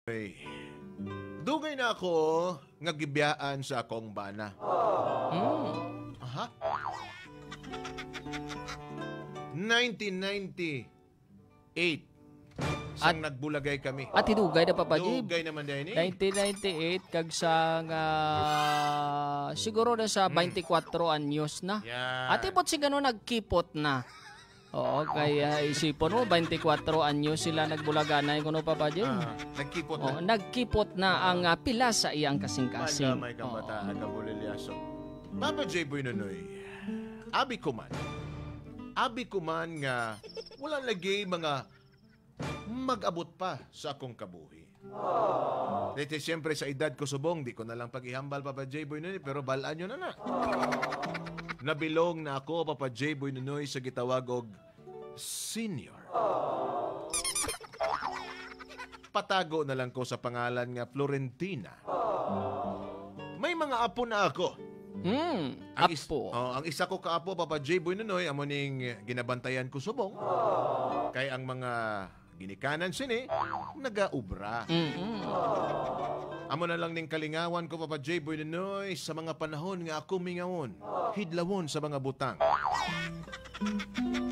Noy. Dugay na ako nga gibiyaan sa akong bana. Aha. 1998. Sang nagbulagay kami. At dugay na, Papa J. Dugay naman din eh. 1998 kag sa nga siguro na sa 24 anyos na. Yan. At ibot si gano nagkipot na. Oo, kaya isipon mo 24 anyos sila nagbulaganay kuno, Papa J. Ah, nagkipot na. Oo, nagkipot na ang pila sa iyang kasing-kasing. Malamay kang bata, kabulilyaso. Papa J. Boy Nonoy, abi ko man nga wala lagi mga mag-abot pa sa akong kabuhi. Dito siyempre sa edad ko subong, di ko na lang pag-ihambal, Papa J. Boy Nonoy, pero balaan nyo na na. Nabilong na ako, Papa J. Boy Nonoy, sa gitawag og senior. Patago na lang ko sa pangalan nga Florentina. May mga apo na ako. Ang Apo. Oh, ang isa ko kaapo, Papa J. Boy Nonoy, amo ning ginabantayan ko subong. Kay ang mga ginikanan sini, nagaubra. Amo na lang ning kalingawan ko, Papa J. Boy Nonoy, sa mga panahon nga ako mingawon, hidlawon sa mga butang.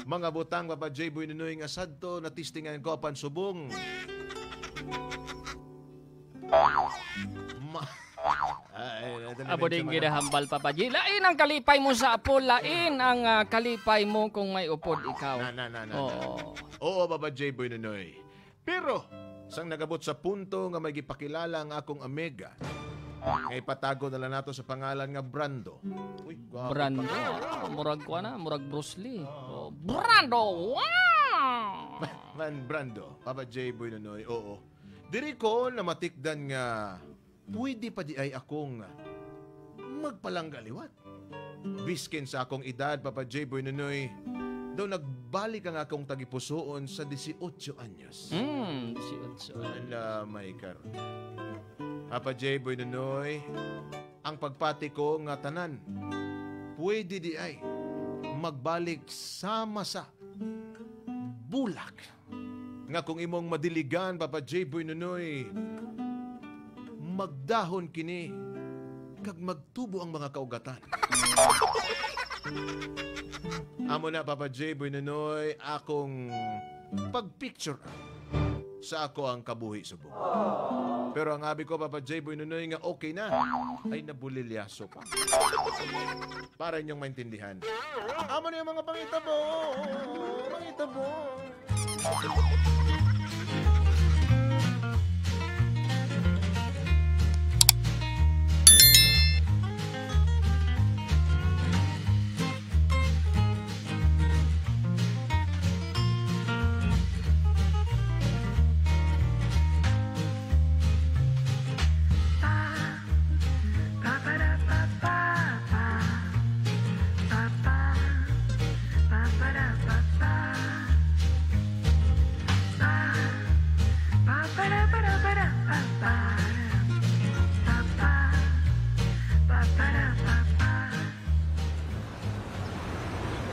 Mga butang, Papa J. Boy Nonoy, nga sadto natistingan ko apan subong. Ay, Abo din ginahambal, Papa J. Lain ang kalipay mo sa apo, lain ang kalipay mo kung may upod ikaw. Na, na, na, na. Oo. Oo, Papa J. Boy Nonoy. Pero, sang nagabot sa punto nga may gipakilala ang akong amiga, ngay patago na lang nato sa pangalan nga Brando. Uy, gwapo. Brando. Murag ko na, murag Bruce Lee. Oh, Brando! Wow! Man, Brando, Papa J. Boy Nonoy, oo. Diri ko namatikdan nga pwede pa di ay akong magpalanggaliwat. Biskin sa akong edad, Papa J. Boy Nonoy, daw nagbalik ang akong tagipusoon sa 18 anyos. 18. Ala, may kar. Papa J. Boy Nonoy, ang pagpati ko nga tanan, pwede di ay magbalik sama sa bulak. Nga kung imong madiligan, Papa J. Boy Nonoy, magdahon kini kag magtubo ang mga kaugatan. Amo na, Papa J. Boy Nonoy, akong pagpicture sa ako ang kabuhi subong. Pero ang abi ko, Papa J. Boy Nonoy, nga okay na, ay nabulilyaso pa. Para inyong maintindihan. Amo na yung mga pangitabo! Pangitabo!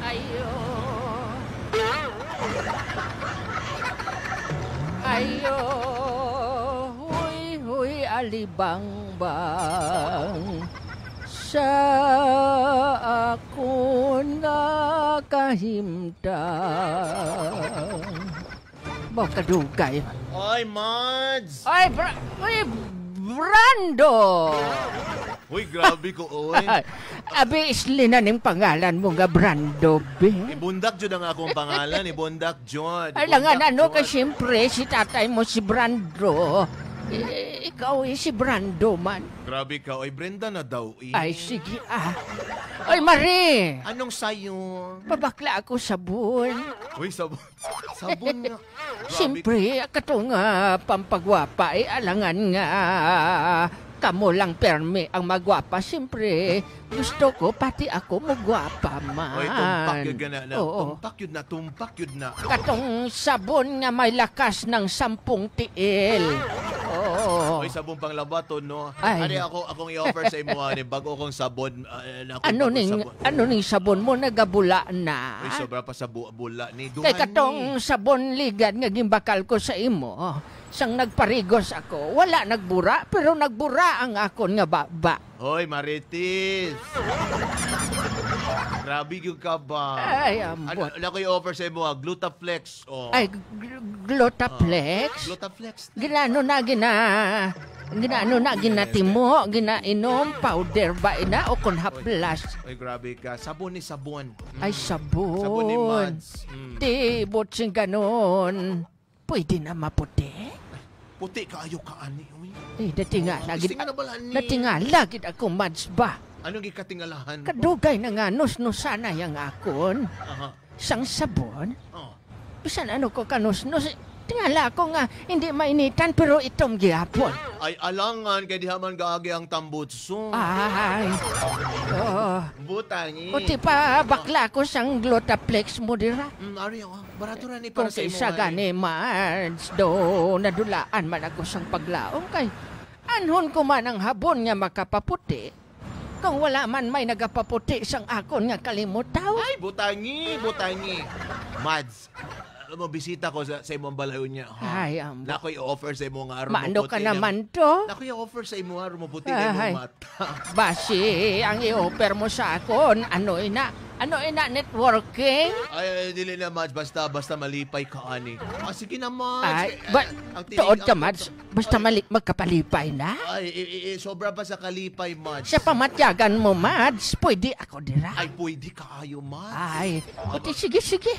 Ayo. Ayo. Huy, huy, alibang-bang. Sa akon nga kahimtang. Baka dugay. Oy, Mads! Ay, uy, Brando! Uy, grabe ko, oy. Abi, isli na ning pangalan mo nga Brando, be. Ibundak jud ang akong pangalan, ibundak jud. Ay, langan ano ka, siyempre, si tatay mo si Brando. Eh, ikaw eh, si Brando man. Grabe ka, oy, Brenda na daw, eh. Ay, sige ah. Ay, Marie! Anong sayo? Pabakla ako sabon. Uy, sabon. Sabon nga. Grabe. Siyempre, katong pampagwapa, eh, alangan nga kamo lang perme ang magwapa. Siyempre, gusto ko pati ako magwapa man. Oy, tumpak yun ka na. Oo. Tumpak yun na, tumpak yun na. Katong sabon nga may lakas ng 10 tiil. Oo. Oy, sabon pang labato, no? Ay. Ano ako, akong i-offer sa imo, ani, bago akong sabon. Na akong Ano bagong ning, sabon. ano ning sabon mo nagabula na? Oy, sobra pa sa bula ni. Duhan Kay katong ni. sabon ligad nga gimbakal ko sa imo. Sang nagparigos ako, wala nagbura, pero nagbura ang akon nga baba. Hoy, Marites! Grabe gyud ka ba? Ay, ambot. Ano, ano ko i-offer sa imo, ah? Glutaflex. Oh. Ay, Glutaflex? Glutaflex. Ginano na gina ginano na ginatimo, ginainom powder ba ina o kun haplas? Oy, grabe ka. Sabon ni sabon. Ay, sabon. Sabon ni Mads. Di butsing ganon. Pwede na maputi? Puti kaayo ka ani. Uy. Eh, datinga lagi. Gusto nga na bala ni. Datinga lagi ako Mads ba? Anong gikatingalahan? Kadugay na nga nus-nusana yang akon. Aha. Sang sabon? Oh. Bisan ano ko kanus-nus. Tingala ako nga hindi mainitan pero itom gihapon. Ay, alangan kay diha man gaagi ang tambutso. Ay. Oh. Butang eh. O ti pa bakla ko sang Glutaflex mo dira. Ari, oh, barato ra ni para Kung sa imo. kaysa ay. gani Mads, do nadulaan man ako sang paglaong kay anhon ko man ang habon nga makapaputi kung wala man may nagapaputi sang akon nga kalimutaw. Ay, butangi, butangi. Mads, alam mo, bisita ko sa imong balayon niya. Ha? Ay, ambot. Nako i-offer sa imo nga aron Maano maputi ka na- naman to? Nako i-offer sa imo aron maputi na imong Ay. mata. Basi, ang i-offer mo sa akon, ano ina? Ano ina networking? Ay, ay, dili na, Mads. Basta, basta malipay ka, ani. Ah, sige na, Mads. Ay, Eh, ba, ang tinig- tuod ka, ang- Mads. Basta mali, magkapalipay na. Ay, sobra pa sa kalipay, Mads. Sa pamatyagan mo, Mads, pwede ako dira. Ay, pwede kaayo, Mads. Ay, o sige, sige.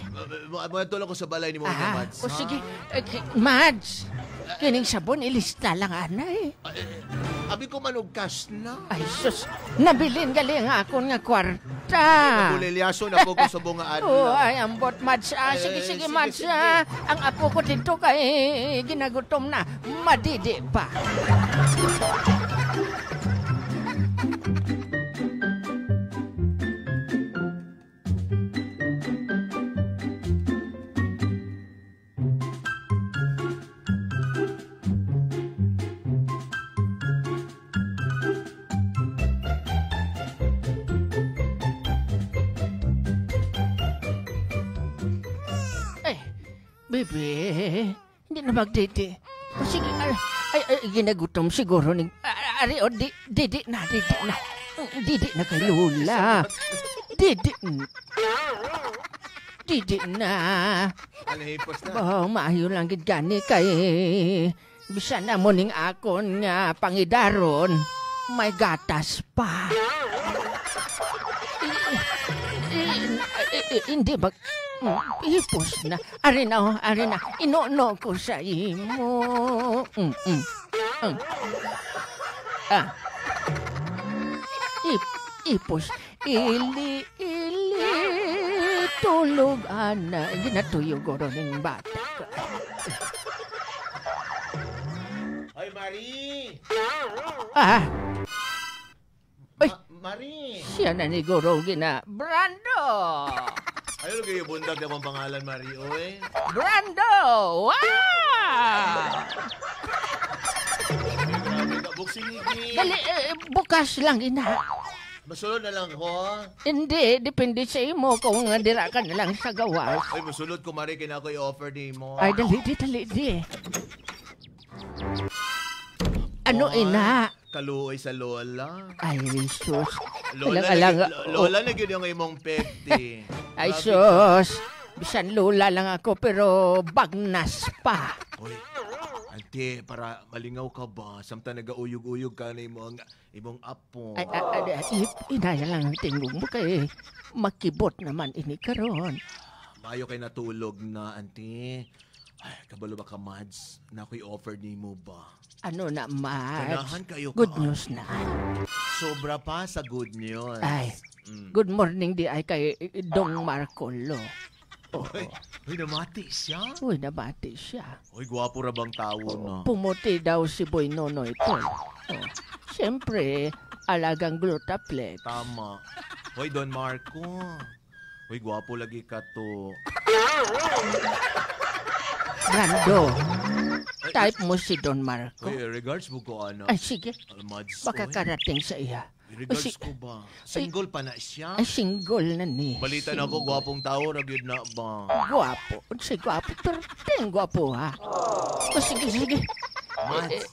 Mga ko sa balay ni mo niya, Ah, Mads. o sige. Eh, Mads, kining sabon, ilista lang, ana eh. Ay, abi ko man og cash na. Ay, sus, nabilin galing ako nga kwarta. Nagulilyaso na po ko sa bunga adlaw. Oh, ay, ambot, Mads. Ah, Ay, sige, ay, sige, sige, Mads. sige. Ah, ang apo ko dito kay ginagutom na. Madidi pa. Eh, bebe, hindi na magdidi. O sige, ay, ay, ay, ginagutom siguro ni... Ari, o, di, didi na, didi na. Didi na kay Lola. Didi. Didi na. Ano, hipos na. Oh, maayo lang gid gani kay bisan na mo ning akon nga pangidaron, may gatas pa. Hindi ba hipos na. Ari na, oh, ari na. Inuno ko sa imo. Ah. Ipos. Ili, ili, tulog, ana. Ginatuyo goro ng bata ka. Ay, Marie! Ah, Ay! Marie! Siya na ni Goro gina. Brando! Ayaw kayo bundag na akong pangalan, Marie, oy. Brando! Wow! Ay, grabe ka. Buksing higi. Dali, eh, bukas lang ina. Masulod na lang ko, ha? Hindi, depende sa imo kung dira ka na lang sa gawas. Ay, masulod ko, Marie, kaya ako i-offer ni mo. Ay, dali, di, dali, di. Ano Oy, ina? Kaluoy sa lola. Ay, sus. Lola, Alang, na, lola na gyud yung imong 50. Ay, Grabe. sus. Bisan lula lang ako, pero bagnas pa. Oy, ante, para malingaw ka ba? Samtang nagauyog-uyog ka na imong, imong apo. Ay, ay, ay, ay, inaya lang ang tingog mo kay makibot naman ini karon. Maayo kay natulog na, ante. Ay, kabalo ba ka, Mads? Na ako'y offer ni mo ba? Ano na, Mads? Ganahan kayo ka. Good news na. Sobra pa sa good news. Ay, good morning di ay kay Dong Marcolo. Oo. Uy, uy, namati siya. Uy, nabati siya. Uy, gwapo ra bang tao na? Pumuti daw si Boy Nonoy to. Oh. Siyempre, alagang Glutaplex. Tama. Hoy, Don Marco. Uy, gwapo lagi ka to. Brando, type mo si Don Marco. Uy, regards mo ko, ano? Ay, sige. Mads, Baka uy. karating sa iya. Regards ko ba? Single pa na siya? Ay, single na ni. Balita na ako, gwapong tao, ra gyud na ba? Gwapo. Unsay gwapo? Perting gwapo, ha? O, sige, sige. Mads,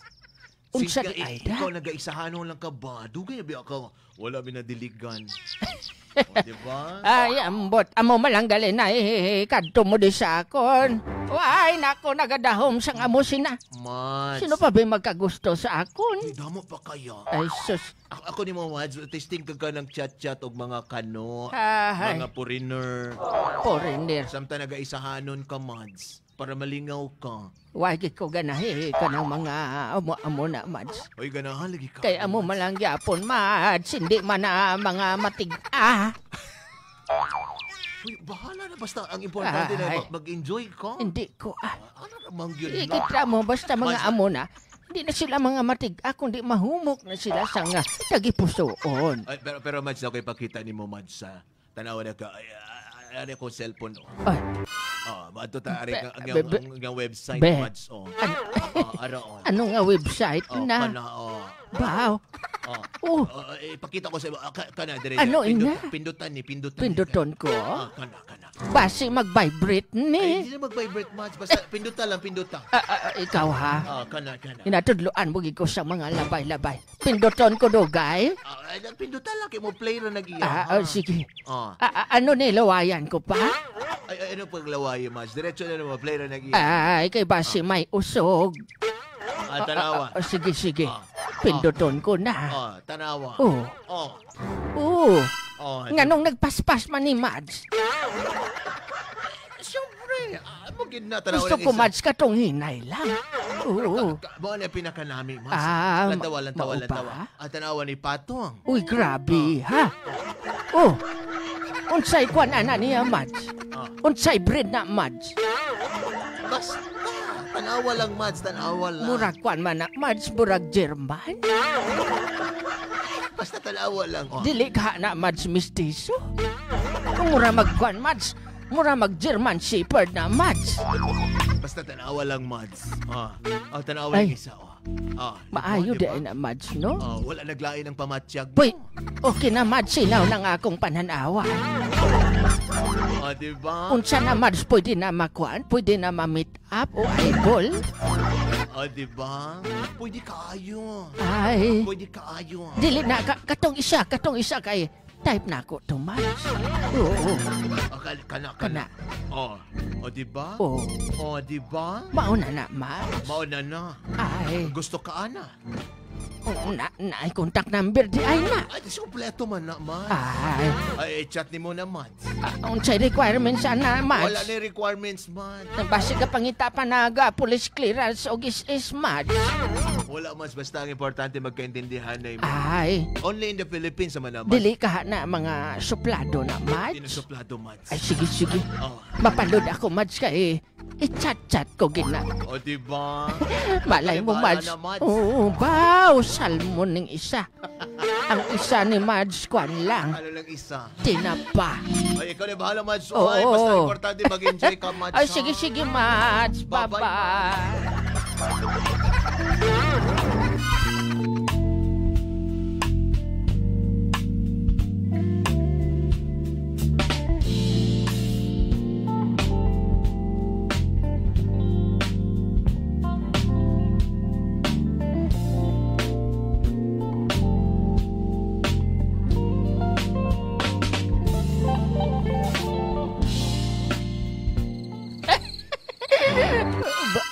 unsa sige, di ay da? ikaw nagaisahano lang ka ba? Dugay na biya ka. Wala binadiligan. O, di ba? Ay, ambot. Amo malanggalin na eh. Kadto mo di sa akon. Ay, nako, nagadahom sang amo sina. Mads. Sino pa ba magkagusto sa akon? Ay, damo pa kaya. Ay, sus. Ako ni mo, Mads, testing ka ka ng chat-chat og mga kano, Ay, mga foreigner. Foreigner. Samtang nagaisahanon ka, Mads, para malingaw ka. Wagi ko ganahi ka ng mga amo-amo na, Mads. Oy, ganahan lagi ka. Kay amo malang gyapon, Mads. Hindi man na mga matig-ah. Uy, bahala na. Basta ang importante na Ay. mag-enjoy ka. Hindi ko, ah. Ano namang yun na? Ikita mo, basta mga Mads- amo na, hindi na sila mga matig-ah, kundi mahumok na sila sa nga tagipusoon. Ay, pero Mads, ako ipakita ni mo, Mads, sa tanawa na ka. Ay, ay, ay, akong cellphone, oh. Ay, Ah, maadto ta ari ang ang website, be. Mads, oh. Ah, ara, oh. Ano nga website Oh, na? kana, oh. Baw. Oh. Oh, Oh, ipakita ko sa iyo. Ah, kana dire. Ano, ina? Pindutan ni, pindutan. Pinduton ko? Ah, kana, kana. Basi mag-vibrate Ay, ni. hindi na mag-vibrate, Mads. Basta pindutan lang, pindutan. Ah, ah, ah, ikaw ha? Ah, kana, kana. Inatudloan mo gid ko sa mga labay-labay. Pinduton ko dugay? Ah, ay, pindutan lang kay mo play ra nag-iya. Ah, ah, sige. Ah. Ah, ah, ano ni, lawayan ko pa? Ay, ay, ano paglaway, Mads? Diretso na naman, play ra nag-iya. Ay, kay basi may usog. Ah, tanawa. Ah, ah, sige, sige. Ah. Pinduton ko na. Ah, tanawa. Oh. Oh. Oh. Oh. Nganong nagpaspas man ni Mads? Siyempre, ah, mo gid na tanawa Gusto lang ko, isa. Mads, katong hinay lang. Oo. Mao na pinakanami, Mads. Ah, Lantawa, lantawa, mao ba? lantawa. Ah, tanawa ni Patong. Uy, grabe, ha? Oh. Unsay kwan ana niya, Mads? Ah. Unsay breed na, Mads? Basta, tanawa lang, Mads, tanawa lang. Murag kwan man na, Mads, murag German? Basta tanawa lang. Oh. Dili ka na, Mads, mistiso? Kung mura magkwan, Mads, mura mag German Shepherd na, Mads. Basta tanawa lang, Mads. Ah, ah tanawa Ay. lang isa. Oh. Ah, di ba, Maayo di ba? di na, Mads, no? Ah, wala naglain ang pamatsyag. Boy, okay na, Mads, sinaw ng akong pananawa. Ah, di ba? Unsa na, Mads, pwede na makuan? Pwede na ma-meet up o eyeball? Ah, di ba? Pwede kaayo. Ay, Pwede kaayo. dili na, katong isa kay type na ako to, Mads. Oo, Ah, kana, kana. kana. Oh, oh, di ba? Oo, Oh, di ba? mauna na, Mads. Mauna na. Ay, Gusto ka, ana? oo, na, na, ay, contact number di ay na. Ay, kompleto man na, Mads. Ay, Ay, chat ni mo na, Mads. ah, unsay requirements ana, Mads? Wala na requirements, Mads. Basi ka pangita pa naga, police clearance o is Mads. Wala, Mads. Basta ang importante magkaintindihan na mo. Ay, Only in the Philippines naman na, Mads. dili ka na mga suplado na, Hindi na Mads. suplado, Mads. Ay, sige, sige. Oh. Mapalod ako, Mads, kay i-chat-chat ko gina. O, di ba? Malay mo, Bahala Mads. na, Mads. Oo, baw, salmon ng isa. Ang isa ni Mads, kwan lang. Ano lang isa? Tinapa. Ay, ikaw na bahala, Mads. Oo. Ay, basta importante mag-enjoy ka, Mads. Ay, sige, sige, Mads. Bye-bye, Bye-bye. Ba,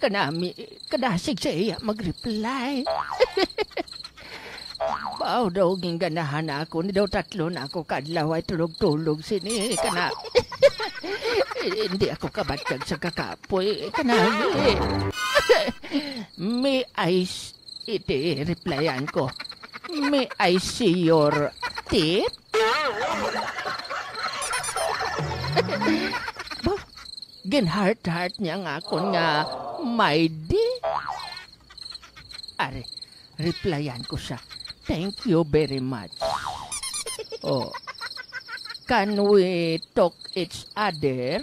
kanami, kadasig sa iya mag-reply. Baw daw ging ganahan ako, ni daw tatlo na ako kadlaw ay tulog-tulog sini kana. Hindi ako kabatsyag sa kakapoy kanami. May I iti replyan ko. May I see your teeth? Ba, ginheart-heart niya nga ako nga may di. Are, replyan ko siya. Thank you very much. Oh. Can we talk each other?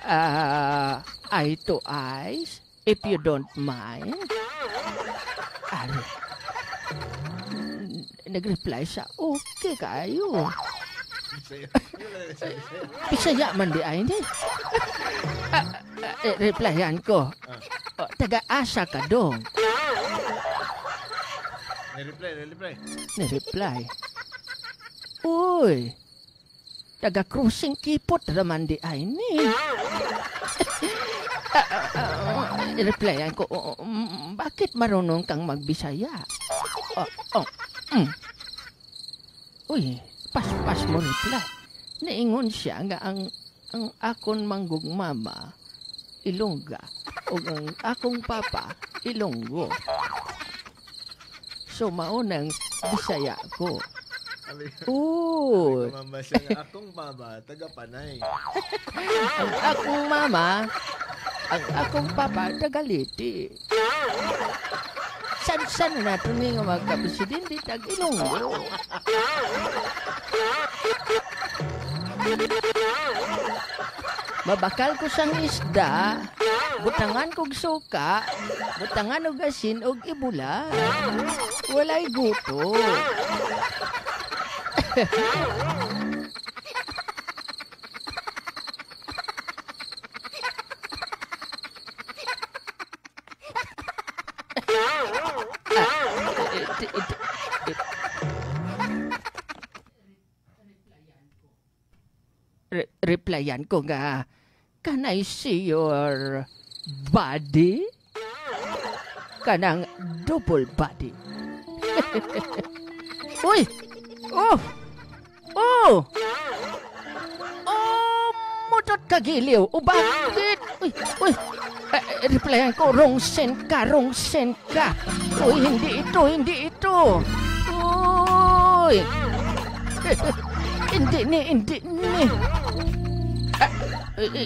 Eye to eyes, if you don't mind. Are, Nag-reply siya, okay kayo. Bisaya man di ay ni. Replyan ko. Taga-asa ka dong. Ni-reply. Ni-reply. Uy, taga-cruising kipot raman di ay ni. Replyan ko, bakit marunong kang magbisaya? Uy, paspas mo reply. Naingon siya nga ang akon manggug mama Ilongga o ang akong papa Ilonggo. So maunang Bisaya ko. Uy. Mama siya nga akong mama taga Panay. Ang akong mama, ang akong papa taga Leyte. San-san na nato ni nga magka-presidente tag Ilonggo. Mabakal ko sang isda, butangan kog suka, butangan og asin og ibula. Walay guto. Replyan ko nga, can I see your body? Kanang double body. Uy! Oh! Oh! Oh! Mutot kagiliw! O bakit? Uy! Uy! Replyan ko, wrong send ka! Wrong send ka! Uy, hindi ito! Hindi ito! Uy! Hindi ni! Hindi ni!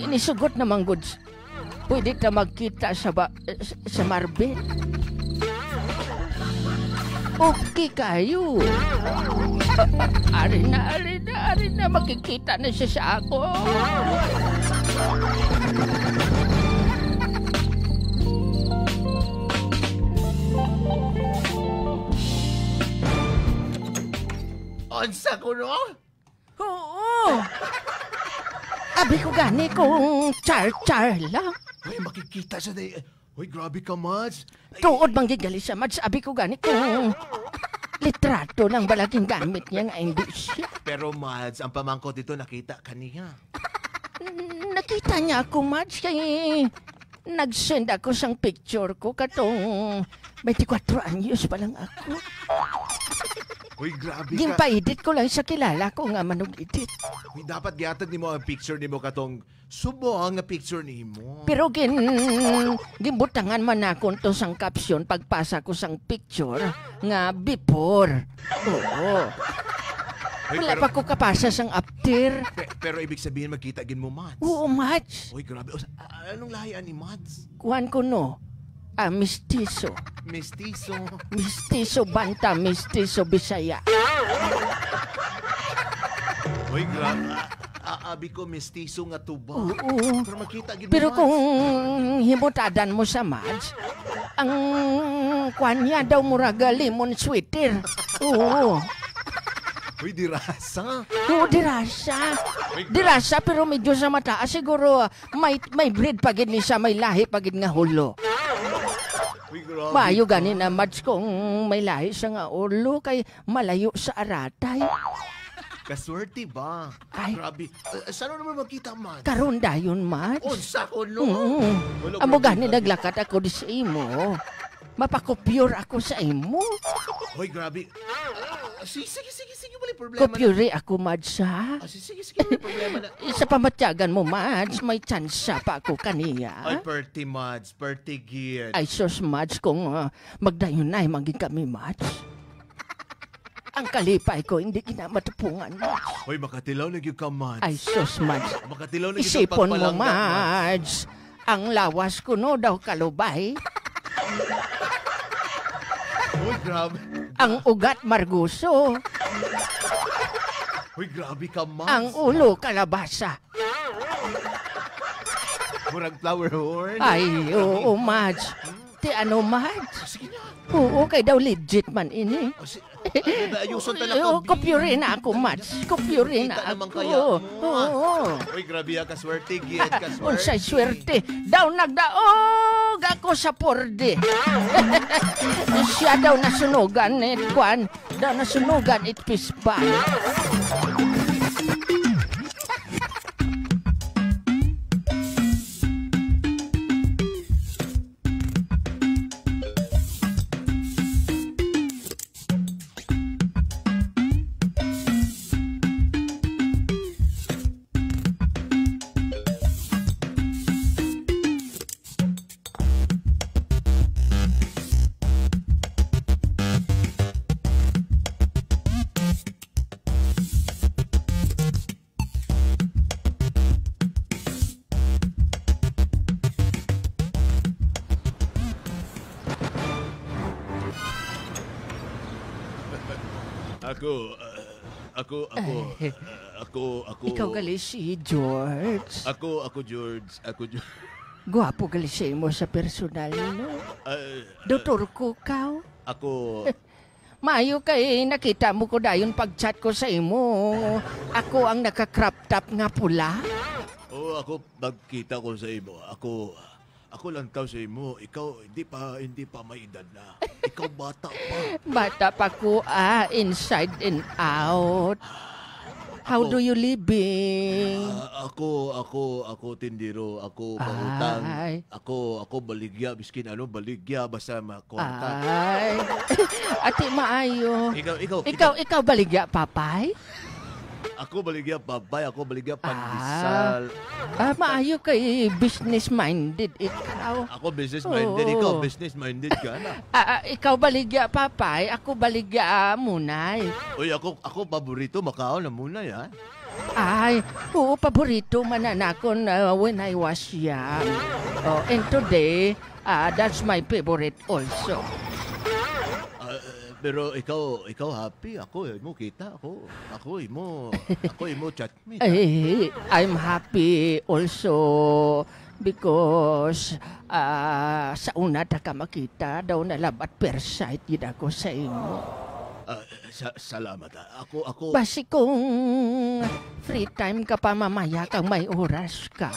Nisugot namang goods. Pwede ka magkita sa sa Marbel. Okay kayo. Ari na. Makikita na siya sa ako. Onsa ko, no? Oo. Abi ko gani kung char-char lang. Uy, makikita siya na. Uy, grabe ka, Mads. Tuod bang gigali siya, Mads. Abi ko gani kung litrato lang balaging gamit niya nga hindi siya. Pero, Mads, ang pamangkot dito nakita kaniya. Nakita niya ako, Mads, kay nag-send ako sang picture ko katong 24 anyos pa lang ako. Uy, grabe ka. Gimpa-edit ko lang sa kilala ko nga manug-edit. Uy, dapat gihatag nimo ang picture nimo katong subo ang picture nimo. Pero gimbutangan man akon to sang caption pagpasa ko sang picture nga before. Oo. Uy, wala pero, pa ko kapasa sang after. Pero ibig sabihin magkita gin mo, Mads. Oo, Mads. Uy, grabe. O, anong lahi ani, Mads? Kuan ko no. Mistiso. Mistiso. Mistiso banta, mistiso Bisaya. Uy, grabe. Abi ko mistiso nga tuba. Oo. Pero makita gid mo, pero Mads. kung himutadan mo sa Mads, ang kwan niya daw muraga lemon sweeter. Oo. Uy, dirasa. Oo, dirasa. Dirasa pero medyo sa mataas siguro may breed pa gid ni siya, may lahi pa gid nga hulo. Uy, grabe. Maayo gani na Mads kung may lahi siya nga ulo kay malayo sa aratay. Kaswerte ba? Ay. Grabe. Saan naman magkita, Mads? Karon dayon, Mads. Unsa ko no? Wala, Amo grabe gani ka. naglakat ako di sa imo. Mapakopyur ako sa imo. Hoy, grabe. Sige, wala problema. Kopyuri ako, Mads, ha? Sige, wala problema na. Sa pamatyagan mo, Mads, may tsansa pa ako kaniya. Ay, perti, Mads. Perti, gid. Ay, sus, Mads, kung magdayon na, maging kami, Mads. Ang kalipay ko, hindi kinamatupungan, Mads. Hoy, makatilaw na gyud ka, Mads. Ay, sus, Mads. Makatilaw na gyud ka Isipon mo, pagpalangga, Mads. Ang lawas ko, no, daw kalubay. Uy, grabe. Ang ugat, marguso. Uy, grabe ka, Mads. Ang ulo, kalabasa. Murag flower horn. Ay, oo, Mads. Ti ano, Mads? Sige na. Oo, kay daw legit man ini. O, si, ayuson talaga. Oo, kopyuri na ako, Mads. Kopyuri na Kita naman ako. kaya mo. Oo. Uy, grabe ka swerte, gid ka swerte. Unsay swerte. Daw nagdaog ako sa porde. Siya daw nasunugan it kwan. Daw nasunugan it pispan. Ako, ako, ako, ako, ako. Ikaw gali si George. Ako, ako, George. Ako, George. Gwapo gali siya mo sa personal, no? Doktor ko, kaw. Ako. Maayo kay nakita mo ko dayon pag-chat ko sa imo. Ako ang naka-crop top nga pula. Oo, ako pagkita ko sa imo. Ako lang tao sa imo. Ikaw, hindi pa may edad na. Ikaw bata pa. Bata pa ko, inside and out. How do you living? Ako tindero, ako pautang. Ay. Ako baligya, biskin ano, baligya, basta makwarta. Ay. Ate, maayo. Ikaw. Ikaw baligya, papay? Ako baligya, papay. Ako baligya, pandesal. Maayo kay business-minded ikaw. Ako business-minded. Oo. Ikaw business-minded ka na. Ikaw baligya, papay. Ako baligya, munay. Uy, ako paborito makaon na munay, ha? Ay, oo, paborito mananakon when I was young. Oh, and today, that's my favorite also. Pero ikaw happy. Ako, mo kita. Ako, imo chatmate. Ay, I'm happy also because sa una ta ka makita daw na love at first sight gid ako sa imo. Salamat. Ako. Basi kung free time ka pa mamaya kang may oras ka,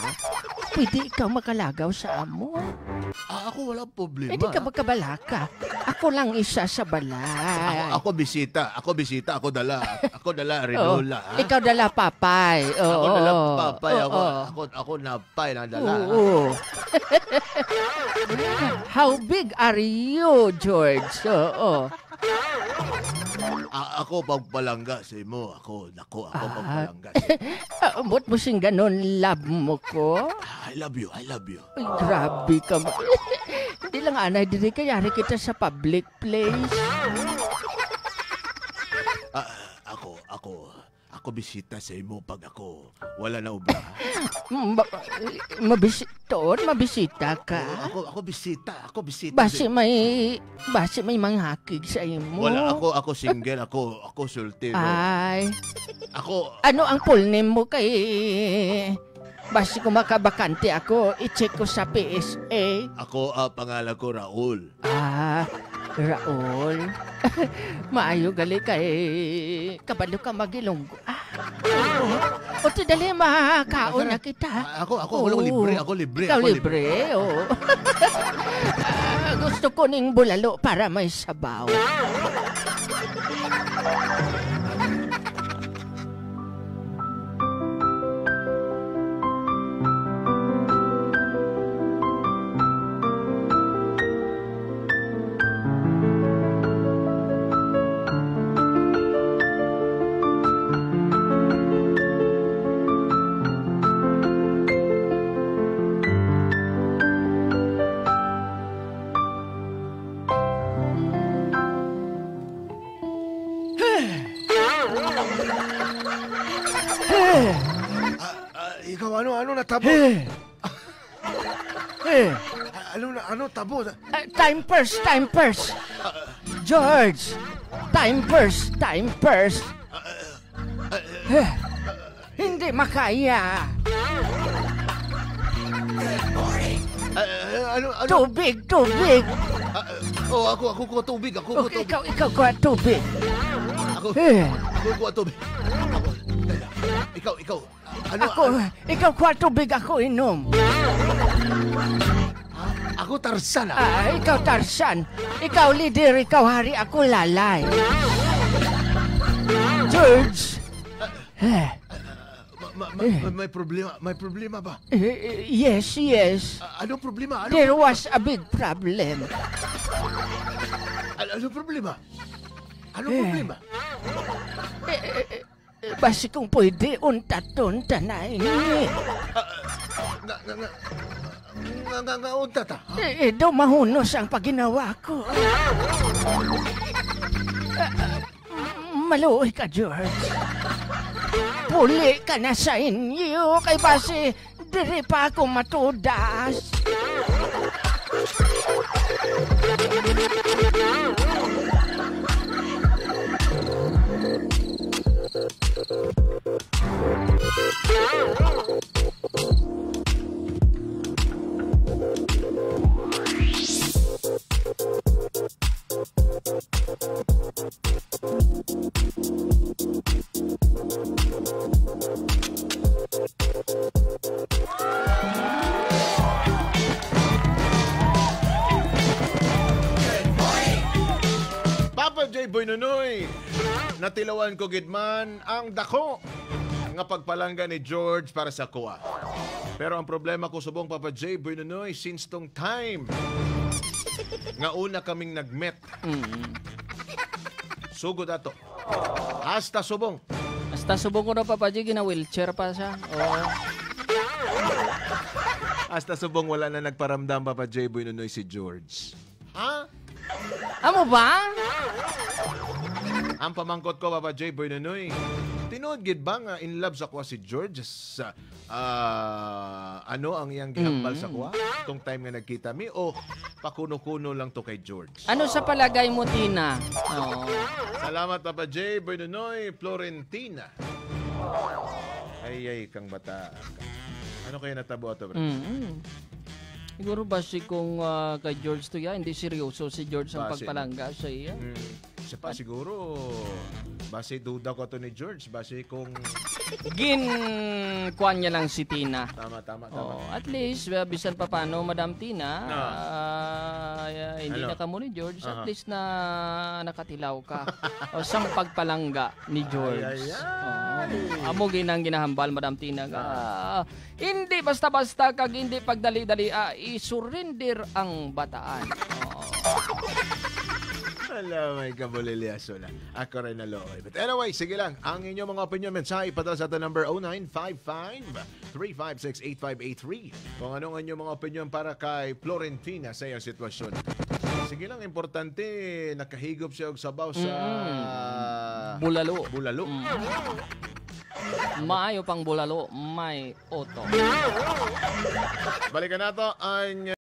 pwede ikaw makalagaw sa amo. Ako walang problema. Hindi ka magkabalaka. Ako lang isa sa balay. Ako bisita. Ako bisita. Ako dala. Ako dala Rinola. Oh, ikaw dala papay. Oo, ako dala papay. Oo. Ako napay na dala. Oo. How big are you, George? Oo. Ako pagpalangga sa imo. Ako pagpalangga sa imo. Umot mo sing ganon, love mo ko? I love you, I love you. Ay, grabe ka ba? Hindi lang, anay, dili kayari kita sa public place. Ako bisita sa imo pag ako wala na ubra. Mabisita ka? Ako bisita, ako bisita. Basi may manghakig sa imo. Wala, ako single, ako soltero. Ay. Ako. Ano ang full name mo kay? Basi kung makabakante ako, i-check ko sa PSA. Ako, pangalan ko Raul. Raul. Maayo gali kay kabalo ka magilonggo. O ti dali makakaon na kita. Ako libre, ako libre. Ikaw libre, oo. Gusto ko ning bulalo para may sabaw. Ikaw, ano natabo? Ano tabo? Time first, time first. George, time first, time first. Hindi makaya. Ano? Tubig, tubig. Oh, ako kuha tubig, ako kuha Okay, tubig. ikaw kuha tubig. Ako, Eh, ako kuha tubig. Ako, ikaw. Ano, ako, ikaw kuha tubig, ako inom. Ako Tarzan ah. Ah, ikaw Tarzan. Ikaw leader, ikaw hari, ako lalay. George. Eh, May problema, may problema ba? eh, yes. Anong problema? Ano, There was a big problem. anong problema? Anong Eh. problema? Eh, basi kung pwede, untaton tanay ni. Nga, nga, nga, nga, nga, nga, unta ta. Eh, eh, daw mahunos ang paginawa ko. Maluoy ka, George. Puli ka na sa inyo, kay basi diri pa ako matudas. Papa J. Boy Nunoy, natilawan ko gidman ang dako nga pagpalangga ni George para sa kuha. Pero ang problema ko subong, Papa J. Boy Nunoy, since tong time nga una kaming nagmet, sugod ato. Hasta subong. Hasta subong ko na, Papa J, gina-wheelchair pa siya. Oo. Hasta subong wala na nagparamdam, Papa J. Boy Nunoy, si George. Ha? Amo ba? Ang pamangkot ko, Papa J. Boy Nunoy, tinuod gid ba nga in love sa kuha si George sa ano ang iyang gihambal sa kuha tong time nga nagkita mi o pakuno-kuno lang to kay George? Ano sa palagay mo, Tina? Oo. Salamat, Papa J. Boy Nunoy, Florentina. Ay, ay, kang bata. Ano kaya natabo ato, bro? Siguro basi kung kay George to ya, hindi seryoso si George ang Base, pagpalangga sa iya. Siya pa siguro, base duda ko to ni George, base kung Gin kuan niya lang si Tina. Tama. Oh, at least bisan pa paano, Madam Tina, hindi Ano? na kamo ni George, at least na nakatilaw ka. O sang pagpalangga ni George. Ay, ay, Oo. Amo ginang ginahambal, Madam Tina. Hindi basta-basta kag hindi pagdali-dali, isurrender ang bataan. Oo. Alam, may kabulilyaso na. Ako rin nalooy. But anyway, sige lang. Ang inyong mga opinion, mensahe, padala sa ato number 0955-356-8583. Kung anong inyong mga opinion para kay Florentina sa iyang sitwasyon. Sige lang, importante, nakahigop siya og sabaw sa Bulalo. Bulalo. Maayo pang bulalo, may oto. Balikan nato ang